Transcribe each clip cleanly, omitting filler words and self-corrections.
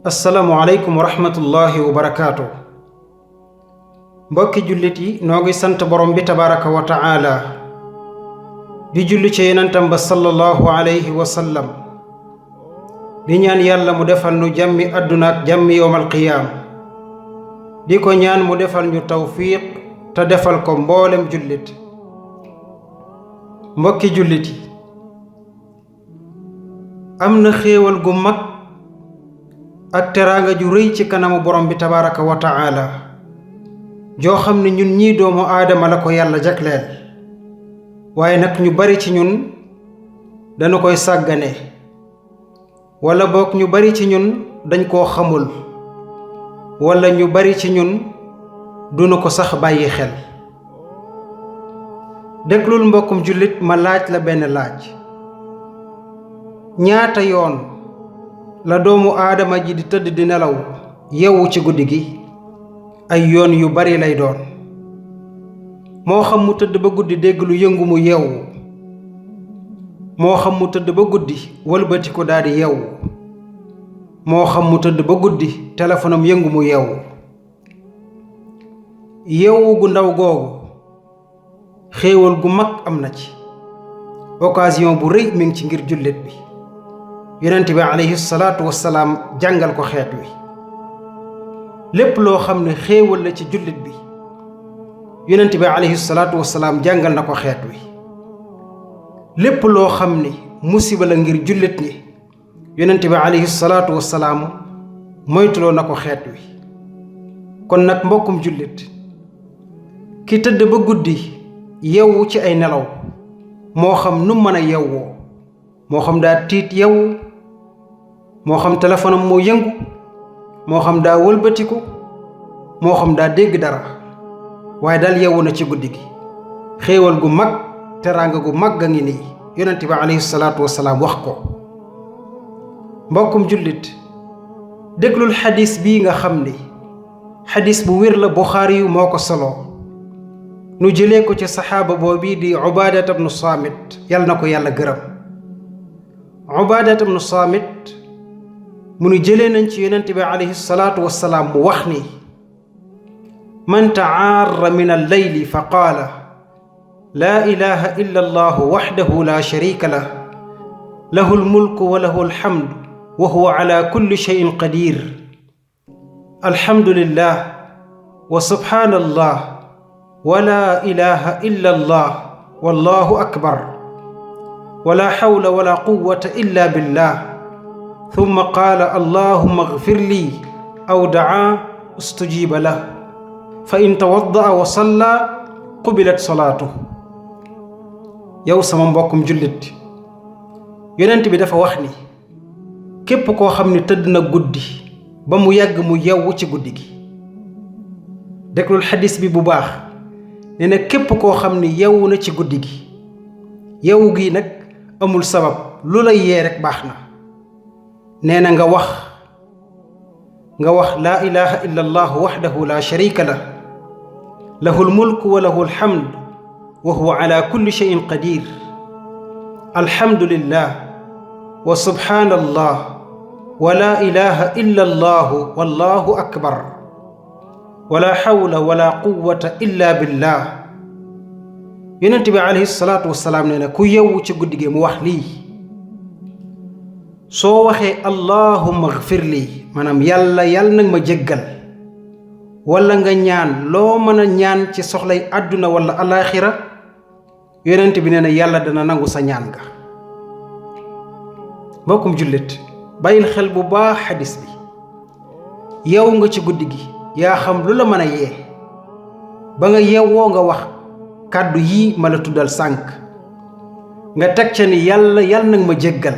assalaamu aleykum wa rahmatullahi wa barakaatu. mbokki jullit yi noo ngi sant borom bi tabaraka wa ta'ala di julli ci yonentam ba sallallahu alayhi wa sallam di ñaan yàlla mu defal nu jàmmi àdduna ak jàmmi yowmal qiyaam di ko ñaan mu defal ñu tawfiq te defal ko mboolem jullit. mbokki jullit yi am na xéewal gu mag ak teraanga ju rëy ci kanamu borom bi tabaraka wa ta'ala joo xam ne ñun ñii doomu aadama la ko yàlla jagleel, waaye nag ñu bari ci ñun dañu koy sàggane, wala boog ñu bari ci ñun dañ koo xamul, wala ñu bari ci ñun duñu ko sax bàyyi xel. déglul mbokkum jullit ma laaj la benn laaj. ñaata yoon la doomu aadama ji di tëdd di nelaw yeewu ci guddi gi? ay yoon yu bari lay doon. moo xam mu tëdd ba guddi dégg lu yëngu mu yeewu, moo xam mu tëdd ba guddi wëlbati ko daldi yeewu, moo xam mu tëdd ba guddi téléphonam yëngu mu yeewu. yeewu gu ndaw googu xéewal gu mag am na ci. occasion bu rëy mi ngi ci ngir jullit bi. yonent bi alayhi salaatu wassalaam jàngal ko xeet wi. lépp loo xam ne xéewal la ci jullit bi yonent bi alayhi salaatu wassalaam jàngal na ko xeet wi. lépp loo xam ne musiba la ngir jullit ñi yonent bi alayhi salaatu wassalaam moytuloo na ko xeet wi. kon nag mbokkum jullit ki tëdd ba guddi yeewu ci ay nelaw, moo xam nu mën a yeewoo, moo xam daa tiit yeewu, moo xam téléphone moo yëngu, moo xam daa wëlbatiku, moo xam daa dégg dara, waaye daal yeewu na ci guddi gi. xéewal gu mag teraanga gu mag a ngi nii yonent bi alayhi salaatu wassalaam wax ko. mbokkum jullit déglul xadis bii nga xam ni xadis bu wér la. Buxaari yu moo ko solo, nu jëlee ko ci saxaaba boobii di Ubaadata bnu Saamit, yal na ko yàlla gërëm. Ubaadata bnu Saamit mu nu jëlee nañ ci yonent bi alayhi salaatu wassalaam mu wax ni man tacaarra min alleyli fa qaala laa ilaha illa allahu waxdahu la sharika lah lahu almulku wa lahu alhamdu wa huwa ala kulli shayin qadir alhamdulillah wa subhaanallah wa la ilaha illa allah wallahu akbar wa la hawla wa la quwwata illa billah thumma qaala allahumma ighfir lii aw dacaa ustujiba lah fa in tawadda'a wa salla qubilat salaatuhu. yow sama mbokkum jullit, yonent bi dafa wax ni képp koo xam ne tëdd na guddi ba mu yàgg mu yeewu ci guddi gi. déglul xadis bi bu baax. nee na képp koo xam ne yeewu na ci guddi gi, yeewu gi nag amul sabab, lu la yee rek baax na. nee na nga wax laa ilaha illa allah waxdahu la sharika lah lahu almulku wa lahu alhamd wa huwa ala kulli shayin qadir alhamdulillah wa subhaanallah wa la ilaha illa allah wallahu akbar wa la hawla wa la quwwata illa billah. yonent bi alayhi salaatu wassalaam nee na ku yeewu ci guddi gi mu wax lii, soo waxee allahumma ighfir lii, maanaam yàlla nag ma jéggal, wala nga ñaan loo mën a ñaan ci soxlay àdduna wala alaaxira, yonent bi nee na yàlla dana nangu sa ñaan nga. mbokkum jullit bàyyil xel bu baax xadis bi. yeewu nga ci guddi gi, yaa xam lu la mën a yee. ba nga yeewoo nga wax kàddu yii ma la tuddal sànk, nga teg ca ni yàlla nag ma jéggal,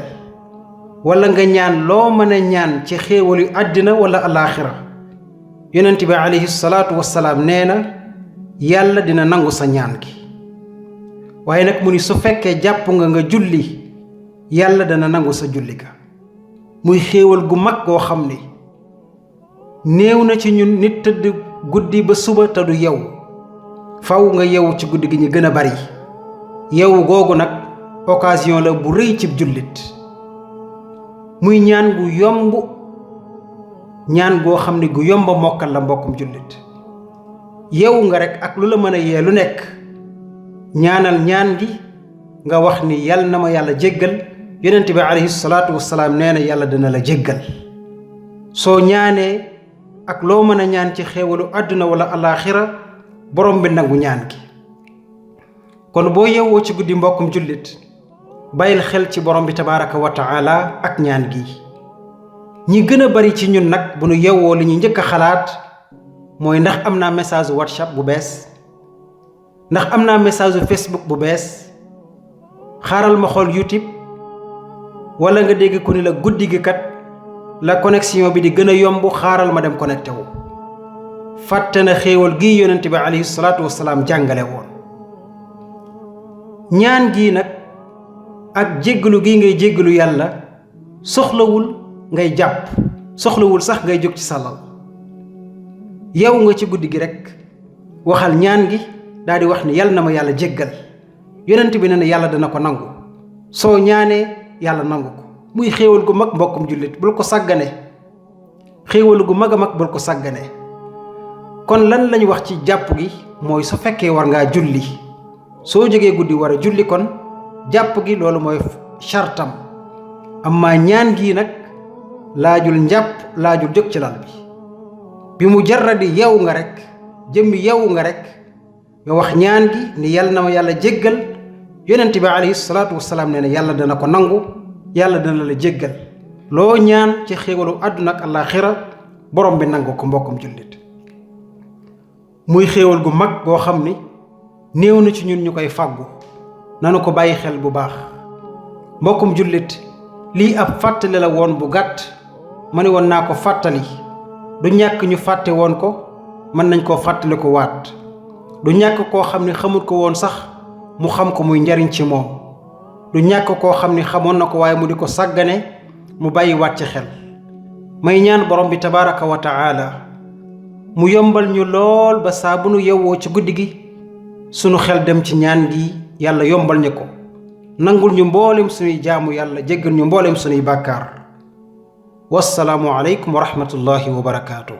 wala nga ñaan loo mën a ñaan ci xéewalu àddina wala alaaxira, yonent bi alayhi salaatu wassalaam nee na yàlla dina nangu sa ñaan gi. waaye nag mu ni su fekkee jàpp nga julli, yàlla dana nangu sa julli ga. muy xéewal gu mag goo xam ni néew na ci ñun nit tëdd guddi ba suba te du yeewu. faw nga yeewu ci guddi gi ñu gën a bari. yeewu googu nag occasion la bu rëy ci jullit. muy ñaan gu yomb ñaan goo xam ne gu yomba mokkal la mbokkum jullit. yeewu nga rek ak lu la mën a yee lu nekk ñaanal ñaan gi nga wax ni yàlla na ma yàlla jéggal. yonent bi alayhi salaatu wasalaam nee na yàlla dana la jéggal. soo ñaanee ak loo mën a ñaan ci xéewalu àdduna wala alaaxira borom bi nangu ñaan gi. kon boo yeewoo ci guddi mbokkum jullit bàyyil xel ci borom bi tabaaraka wa taala ak ñaan gi. ñi gën a bari ci ñun nag bu nu yeewoo li ñu njëkk a xalaat mooy ndax am naa message WhatsApp bu bees, ndax am naa message Facebook bu bees, xaaral ma xool YouTube, wala nga dégg ku ni la guddi gi kat la connexion bi di gën a yomb, xaaral ma dem connecté wu. fàtte na xéewal gii yonent bi alayhi salaatu wasalaam jàngale woon. ñaan gii nag ak jéggalu gii ngay jéggalu yàlla soxlawul ngay jàpp, soxlawul sax ngay jóg ci sàllal. yow nga ci guddi gi rek waxal ñaan gi daal di wax ni yàlla na ma yàlla jéggal. yonent bi ne na yàlla dana ko nangu. soo ñaanee yàlla nangu ko. muy xéewal gu mag mbokkum jullit, bul ko sàggane. xéewal gu mag a mag bul ko sàggane. kon lan lañu wax ci jàpp gi mooy su fekkee war ngaa julli, soo jógee guddi war a julli, kon jàpp gi loolu mooy chartam. amma ñaan gii nag laajul njàpp, laajul jóg ci lal bi mu jarradi yow nga rek, jëmmi yow nga rek nga wax ñaan gi ni yàlla na ma yàlla jéggal. yonent bi alayhi salaatu wasalaam nee na yàlla dana ko nangu, yàlla dana la jéggal. loo ñaan ci xéewalu àdduna ak àllaaxira borom bi nangu ko mbokkum jullit. muy xéewal gu mag goo xam ni néew na ci ñun ñu koy fàggu. nanu ko bàyyi xel bu baax mbokkum jullit. lii ab fàttali la woon bu gàtt, ma ne woon naa ko fàttali. du ñàkk ñu fàtte woon ko, mën nañ koo fàttali ko waat. du ñàkk koo xam ni xamul ko woon sax mu xam ko muy njariñ ci moom. du ñàkk koo xam ni xamoon na ko waaye mu di ko sàggane, mu bàyyi waat ci xel. may ñaan borom bi tabaaraka wa taala mu yombal ñu lool ba saa bu nu yewwoo ci guddi gi sunu xel dem ci ñaan gi, yàlla yombal ñu ko. nangul ñu mboolem sunuy jaamu yàlla, jéggal ñu mboolem sunuy bàkkaar. wassalaamu aleykum wa rahmatullahi wa barakaatuh.